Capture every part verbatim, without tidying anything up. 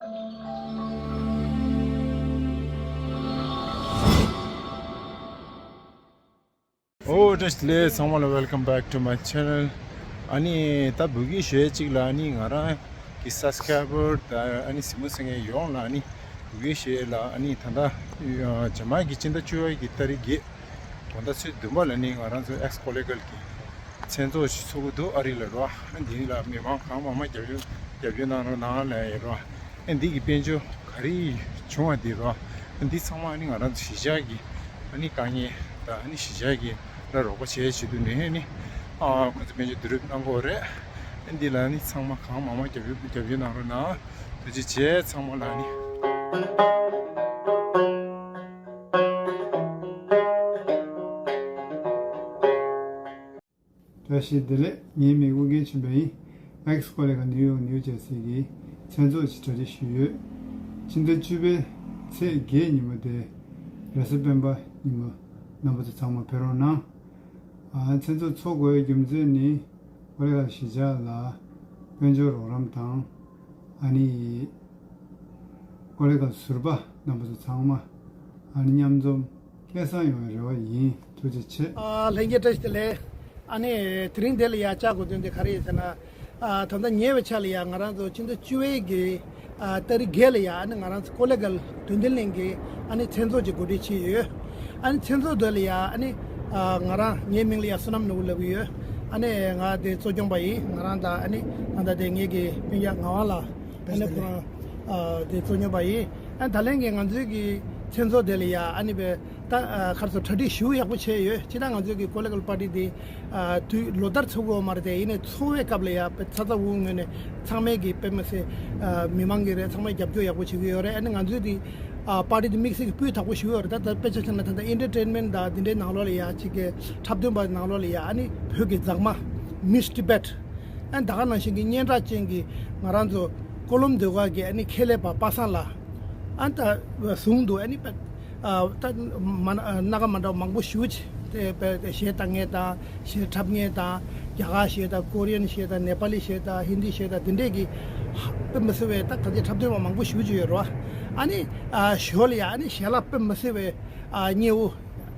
ཨོ་བཀྲ་ཤིས་བདེ་ལེགས། ཚང་མ་ལ་welcome back to my channel། ཨ་ནི་ད་བོད་སྐད་ཞུ་ཡས་གཅིག་ལ། ཨ་ནི་ང་རང་གི་subscriber དང་ཨ་ནི་གཟིགས་མོ་གཟིགས་མཁན་ཡོངས་ལ། ཨ་ནི་བོད་སྐད་ཞུ་ཡས་ལ། ཨ་ནི་ད་ལྟ་ཨ་རྒྱ་དམར་གྱི་སྤྱི་ཟླ་བཅུ་པ་གི་ཏ་རིག་བརྒྱད། དགོང་དག་ཚེས་བདུན་པ་ལ་ནི་ང་རང་ཚོ་ཨེགས་ཀོ་ལི་གལ་གྱི་མཚན་ཚོགས་ཤིག་ཚོགས་ཀྱི་འདུག། ཨ་རི་ལ་རོ། ཨ་འདི་ལ་མི་མང་གང་མང་མང་རྒྱབ་སྐྱོར་རྒྱབ་སྐྱོར་གནང་རོགས་གནང་ལབ་ཡ་རོ། ཨ་འདི་གི་དཔལ་འབྱོར་ག་རེ་བྱུང་བ་འདི་རོ། ཨ་འདི་ཚང་མ་ཨ་ནི་ང་རང་ཚོ་གཞིས་ཆགས་ཀྱི་ཨ་ནི་དཀའ་ངལ་དང་ཨ་ནི་གཞིས་ཆགས་ཀྱི་ལ་རོགས་པ་བྱེད་ཆེད་དུ་ནི་ཨ་ནི་ཨ་ཁོ་ཚོ་དཔལ་འབྱོར་བསྡུ་རུབ་གནང་གི་ཡོད་རེད། ཨ་འདི་ལ་ཨ་ནི་ཚང་མ་གང་མང་མང་རྒྱབ་སྐྱོར་རྒྱབ་སྐྱོར་གནང་རོགས་གནང་། ཐུགས་རྗེ་ཆེ། ཚང་མ་ལ་ཨ་ནི། བཀྲ་ཤིས་བདེ་ལེགས། ངའི་མིང་ཨུ་རྒྱན་ཆོས་འཕེལ་ཡིན། ཨེགས་ཀོ་ལི་གལ་ནིའུ་ཡོག་ནིའུ་ཇར་སི་གི་མཚན་ཚོགས་ཀྱི་གྲ་སྒྲིག་ཞུས་ཡོད། ཕྱི་ཟླ་བཅུ་པའི་ཚེས་བརྒྱད་ཉིན་མོ་དེ་རེས་གཟའ་སྤེན་པ་ཉིན་མོ་རྣམ་པ་ཚོ་ཚང་མ་ཕེབས་རོགས་གནང་། ཨ་མཚན་ཚོགས་ཚོགས་དགོས་པའི་རྒྱུ་མཚན་ནི་ཀོ་ལི་གལ་གཞིས་ཆགས་ལ་དཔལ་འབྱོར་རོགས་རམ་དང་། ཨ་ནི་ཀོ་ལི་གལ་ཟུར་པ་རྣམ་པ་ཚོ་ཚང་མ་ཨ་ནི་མཉམ་འཛོམས་སྐལ་བཟང་ཡོང་བའི་རེ་བ་ཡིན། ཐུགས་རྗེ་ཆེ། ཨ་ལྷན་རྒྱས་བཀྲ་ཤིས་བདེ་ལེགས། ཨ་ནི་དེ་རིང་འདི་ལ་ཡ་བཅར་དགོས་དོན་དེ་ག་རེ་ཡིན་ཟེར་ན། ཨ་ད་ལྟ་ཉེ་བའི་ཆར་ལ་ཡ་ང་རང་ཚོ་ཕྱི་ཟླ་བཅུ་པའི་གི་ཨ་ཏ་རིག་བརྒྱད་ལ་ཡ་ཨ་ནི་ང་རང་ཚོ་ཀོ་ལི་གལ་དོན་ལྡན་གླིང་གི་ཨ་ནི་མཚན་ཚོགས་ཅིག་གོ་སྒྲིག་བྱས་ཡོད། ཨ་ནི་མཚན་ཚོགས་འདི་ལ་ཡ་ཨ་ནི་ཨ་ང་རང་ངའི་མིང་ལ་ཡ་བསོད་ནམས་ནོར་བུ་ལབ་ཀྱི་ཡོད། ཨ་ནི་ང་དེ་གཙོ་སྐྱོང་པ་ཡིན། ང་རང་དང་ཨ་ནི་ད་ལྟ་དེ་ངེད་ཀྱི་སྤུན་ཀྱག་ངག་དབང་ལགས། ཨ་ནི་ཁོ་རང་ཨ་དེ་གཙོ་སྐྱོང་པ་ཡིན། ཨ་ནི་ད་ལན་གྱི་ང་ཚོའི་གི་མཚན་ཚོགས་དེ་ལ་ཡ་ཨ་ནི་བས་ད་ཨ་ཁར་སོ་གྲ་སྒྲིག་ཞུ་ཡག་པོ་བྱས་ཡོད། ཅི་ད་ང་ཚོའི་གི་ཀོ་ལི་གལ་པར་ཊི་དེ་ཨ་དུས་ལོ་ལྟར་ཚོགས་དགོས་མ་རེད་དེ། ཡིན་ནའི་ཚོགས་པའི་སྐབས་ལ་ཡ་དཔེ་ཚ་ཚ་འུར་འུར་ངོས་ནས་ཚང་མས་གི་དཔེ་མི་སྲིད་ཨ་མི་མང་གི་རེད། ཚང་མས་རྒྱབ་སྐྱོར་ཡག་པོ་བྱེད་ཀྱི་ཡོད་རེད། ཨ་ནི་ང་ཚོའི་དེ་ཨ་པར་ཊི་དེ་དམིགས་བསལ་གི་སྤུས་དག་པོ་ཞུ་ཡོད་རེད། ད་ད་དཔེ་ཆ་བཞག་ན་ད་ལྟ་ཨེན་ཊར་ཊེན་མེན་ཊི་དང་དེ་འདྲའི་ནང་ལོགས་ལ་ཡ་ཅིག་གི་འཁྲབ་སྟོན་པ་ནང་ལོགས་ལ་ཡ་ཨ་ནི་བོད་ཀྱི་མཛངས་མ་མིས་ཊི་བྷེཊ། ཨ་ནི་ད་ག་ནང་བཞིན་གྱི་སྙན་གྲགས་ཅན་གྱི་ང་རང་ཚོ་ཀོ་ལོམ་སྡོད་སྒར་གྱི་ཨ་ནི་ཁེ་ལས་པ་པ་སངས་ལགས། ཨ་ནི་ད་ཟུང་དུ་ཨ་ནི་པ་ཨ་ད་མ་ན་སྣ་ཁ་མ་འདྲ་བ་མང་པོ་ཞེ་པོ་ཅིག་དེ་པ་གཞས་བཏང་མཁན་དང་གཞས་འཁྲབ་མཁན་དང་། རྒྱ་གར་གཞས་དང་། ཀོ་རི་ཡན་གཞས་དང་། ནེ་པ་ལི་གཞས་དང་། ཧིན་དི་གཞས་དང་། དེ་འདྲས་ཀྱི་དཔེ་མི་སྲིད་པའི་ད་ག་ཚོད་འཁྲབ་སྟོན་པ་མང་པོ་ཞེ་པོ་ཅིག་ཡོད་རེད་བ། ཨ་ནི་ཨ་ཞོར་ལ་ཡ་ཨ་ནི་ཞལ་ལག་དཔེ་མི་སྲིད་པའི་ཨ་མཉེས་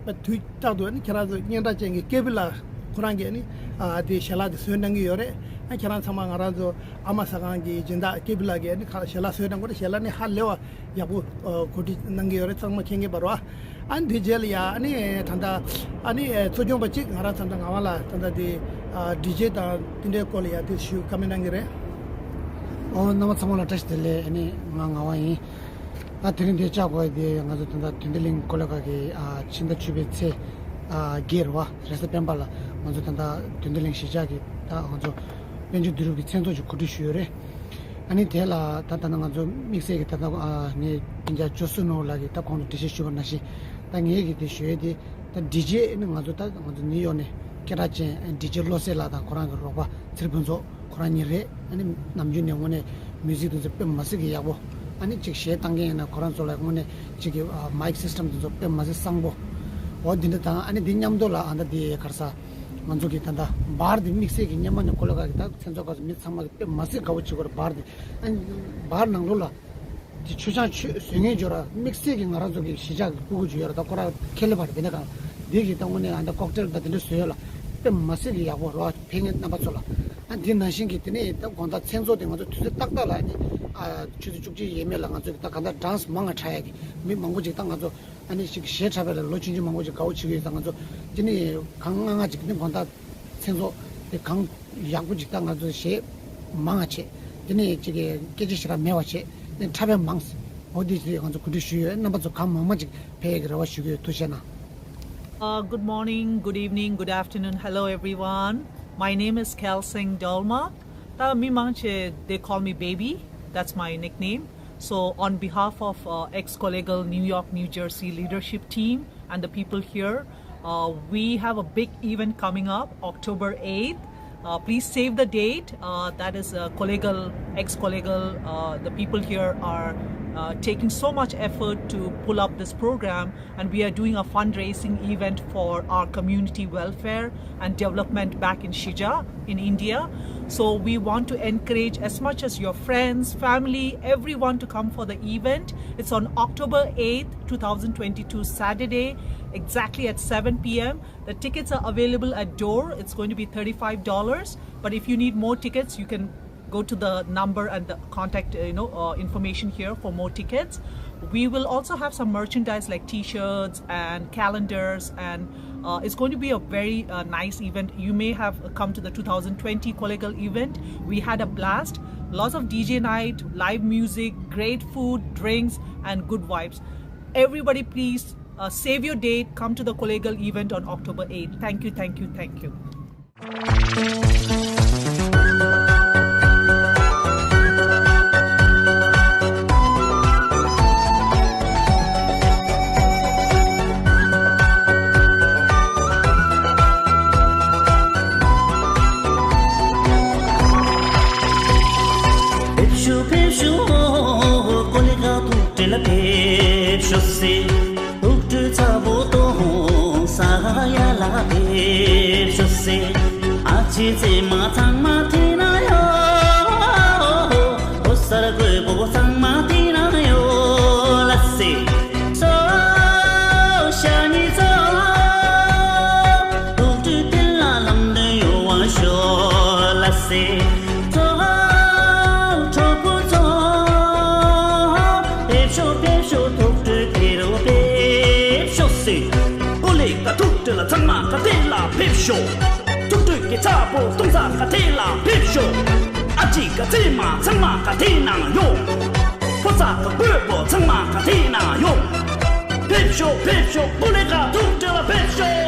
པོ། དུས་རྟག་ཏུ་ཨ་ནི་ཁྱེད་རང་ཚོ་སྙན་གྲགས་ཅན་གྱི་ཀེ་པི་ལགས་ཁོ་རང་གིས་ཨ་ནི་ཨ་དེ་ཞལ་ལག་དེ་བཟོས་གནང་གི་ཡོད་རེད། ཨ་ཁྱེད་རང་ཚང་མ་ང་རང་ཚོ་ཨ་མ་ཟ་ཁང་གི་སྦྱིན་བདག་ཀེ་པི་ལགས་ཀྱིས་ཨ་ནི་ཁ་ཞལ་ལག་བཟོས་གནང་གི་ཡོད་རེད། ཞལ་ལག་ནི་ཧ་ལས་པ་ཡག་པོ་ཨ་གོ་སྒྲིག་གནང་གི་ཡོད་རེད། ཚང་མ་མཁྱེན་གྱི་ཡོད་རེད་བ། ཨ་ནི་དེ་རྗེས་ལ་ཡ་ཨ་ནི་ད་ལྟ་ཨ་ནི་གཙོ་སྐྱོང་པ་གཅིག་ང་རང་ད་ལྟ་ངག་དབང་ལགས་ད་ལྟ་དེ་ཨ་ཌི་ཇེ་དང་དེ་འདྲའི་སྐོར་ལ་ཡ་དེ་ཞུ་བཀའ་མོལ་གནང་གི་རེད། ཨོ་རྣམ་པ་ཚང་མ་ལ་བཀྲ་ཤིས་བདེ་ལེགས། ཨ་ནི་ང་ངག་དབང་ཡིན། ཨ་དེ་རིང་འདིར་བཅར་དགོས་དེ་ང་ཚོ་ད་ལྟ་དོན་ལྡན་གླིང་ཀོ་ལི་གལ་གྱི་ཨ་ཕྱི་ཟླ་བཅུ་པའི་ཚེས་ཨ་བརྒྱད་རེད་བ། རེས་གཟའ་སྤེན་པ་ལ་ང་ཚོ་ད་ལྟ་དོན་ལྡན་གླིང་གཞིས་ཆགས་ཀྱི་ད་ང་ཚོ་དཔལ་འབྱོར་བསྡུ་རུབ་ཀྱི་མཚན་ཚོགས་ཤིག་གོ་སྒྲིག་ཞུས་ཡོད་རེད། ཨ་ནི་དེ་ལ་ད་ད་ལྟ་ང་ཚོ་དམིགས་བསལ་གྱི་ད་ལྟ་ཨ་ངས་སྤུན་ཀྱག་ཇོ་སུ་ནོར་བུ་ལགས་ཀྱིས་ད་གོང་དུ་འགྲེལ་བཤད་ཞུས་པ་ནང་བཞིན། ད་ངས་ཀྱི་དེ་ཞུ་ཡས་དེ་ད་ཌི་ཇེ་ནི་ང་ཚོ་ད་ང་ཚོ་ནིའུ་ཡོག་ནས་སྐད་གྲགས་ཅན་ཌི་ཇེ་བློ་གསལ་ལགས་དང་ཁོ་རང་གི་རོགས་པ་ཚེ་རིང་ཕུན་ཚོགས་ཁོ་རང་གཉིས་རེད། ཨ་ནི་ནམ་རྒྱུན་ནས་དངོས་གནས་མིའུ་ཟིག་དེ་ཚོ་དཔེ་མ་སྲིད་ཀྱི་ཡག་པོ། ཨ་ནི་ཅིག་གཞས་བཏང་མཁན་ཡིན་ན་ཁོ་རང་ཚོ་ལ་དངོས་གནས་ཅིག་གི་ཨ་མའིག་སིས་ཊམ་དེ་ཚོ་དཔེ་མ་སྲིད་བཟང་པོ། འོ་འདི་འདྲ་དང་། ཨ་ནི་འདི་མཉམ་དུ་ལ་ཨ་ད་འདི་ག་རེ་ཟ། ང་ཚོ་གི་ད་ལྟ་བར་འདི་དམིགས་བསལ་གྱི་སྔོན་མ་ནས་ཀོ་ལི་གལ་གྱི་ད་མཚན་ཚོགས་སྐབས་སུ་མི་ཚང་མ་གི་དཔེ་མ་སྲིད་དགའ་བོ་བྱེད་ཀྱི་ཡོད་རེད། བར་འདི་ཨ་ནི་བར་ནང་ལོགས་ལ་དེ་མཆོད་ཆང་མཆོད་བཟོ་མཁན་ཅིག་ཡོད་རེད། དམིགས་བསལ་གྱི་ང་རང་ཚོ་གི་གཞིས་ཆགས་ཀྱི་སྤུ་གུ་ཅིག་ཡོད་རེད། ད་ཁོ་རང་ཁེ་ལས་པ་རེད། དེ་ནས་གང་འདི་གི་ད་དངོས་གནས་ཨ་ད་ཀོག་ཊེལ་དང་དེ་འདྲ་བཟོ་ཡས་ལ་དཔེ་མ་སྲིད་གི་ཡག་པོ་རེད། ཕེབས་མཁན་རྣམ་པ་ཚོ་ལ། ཨ་འདི་ནང་བཞིན་གྱི་དེ་ནས་ད་དགོང་དག་མཚན་ཚོགས་དེ་ང་ཚོ་དུས་ཚོད་ཏག་ཏག་ལ་ཨ་ནི་ཨ་ཆུ་ཚོད་བཅུ་གཅིག་ཡས་མས་ལ་ང་ཚོ་གི་ད་གང་ལྟར་གྲངས་མང་ང་ཁྲ་ཡ་གི་མི་མང་པོ་ཅིག་ད་ང་ཚོ་ཨ་ནི་ཞིག་གཞས་འཁྲབ་པ་ལ་ལོ་ཆུང་ཆུང་མང་པོ་ཅིག་དགའ་བོ་བྱེད་ཀྱི་ཡོད། ད་ང་ཚོ་དེ་ནས་གང་ང་ང་ཅིག་དེ་དགོང་དག་མཚན་ཚོགས་དེ་གང་ཡག་པོ་ཅིག་ད་ང་ཚོ་གཞས་མང་ང་བྱེད། དེ་ནས་ཅིག་གི་སྐད་ཆ་ཞེ་དྲག་མེད་པ་བྱེད། དེ་འཁྲབ་པ་མང་ཟེར། འོ་དེ་ཅིག་ང་ཚོ་གོ་སྒྲིག་ཞུས་ཡོད། རྣམ་པ་ཚོ་གང་མང་མང་ཅིག་ཕེབས་ཡག་གི་རེ་བ་ཞུ་གི་ཡོད། ཐུགས་རྗེ་གནང་། Uh, good morning, good evening, good afternoon. Hello, everyone. My name is Kelsing Dolma. ད་མི་མང་ཆེ་they call me Baby. That's my nickname. So, on behalf of uh, ex Kollegial New York, New Jersey leadership team and the people here, uh, we have a big event coming up October eighth. Uh, please save the date. Uh, that is uh, Kollegial, ex Kollegial. Uh, the people here are uh, taking so much effort to pull up this program, and we are doing a fundraising event for our community welfare and development back in Shija in India. So we want to encourage as much as your friends, family, everyone to come for the event. It's on October eighth, two thousand twenty-two, Saturday, exactly at seven p m. The tickets are available at door. It's going to be thirty-five dollars. But if you need more tickets, you can go to the number and the contact, uh, you know, uh, information here for more tickets. We will also have some merchandise like T-shirts and calendars, and uh, it's going to be a very uh, nice event. You may have come to the two thousand twenty Kollegal event. We had a blast. Lots of D J night, live music, great food, drinks, and good vibes. Everybody, please uh, save your date. Come to the Kollegal event on October eighth. Thank you, thank you, thank you. ཕེབས་ཤོག་ཕེབས་ཤོག་ཀོ་ལི་ག་ཐུག་འཕྲད་ལ་ཕེབས་ཤོག་ཟེར། ཐུགས་སྤྲོ་ཚ་པོ་གཏོང་ས་ཡ་ལ་ཕེབས་ཤོག་ཟེར། ཨ་ཅེ་ཙེ་མ་ཚང་མ་དེ་ན་ཡོད། ཕོ་གསར་རྒོད་པོ་ཚང་མ་དེ་ན་ཡོད་ལ་ཟེར། ཚོ་ཤ་ཉེ་ཚོ། ཐུགས་སྤྲོ་དེ་ལ་ལམ་སྟོན་ཡོད་པ་ཤོག་ལ་ཟེར། ཚོ་གྲོགས་པོ་ཚོ། ཕེབས་ཤོག་ཕེབས་ཤོག་ཐུགས་སྤྲོ་དེ་རུ་ཕེབས་ཤོག་ཟེར། ཀོ་ལི་ག་ཐུག་འཕྲད་ལ་ཚང་མ་ག་དེ་ལ་ཕེབས་ཤོག་ཐུགས་སྤྲོ་གི་ཚ་པོ་གཏོང་ས་ག་དེ་ལ་ཕེབས་ཤོག་ཨ་ཅེ་ག་ཙེ་མ་ཚང་མ་ག་དེ་ན་ཡོད། ཕོ་གསར་རྒོད་པོ་ཚང་མ་ག་དེ་ན་ཡོད། ཕེབས་ཤོག་ཕེབས་ཤོག་ཀོ་ལི་ག་ཐུག་འཕྲད་ལ་ཕེབས་ཤོག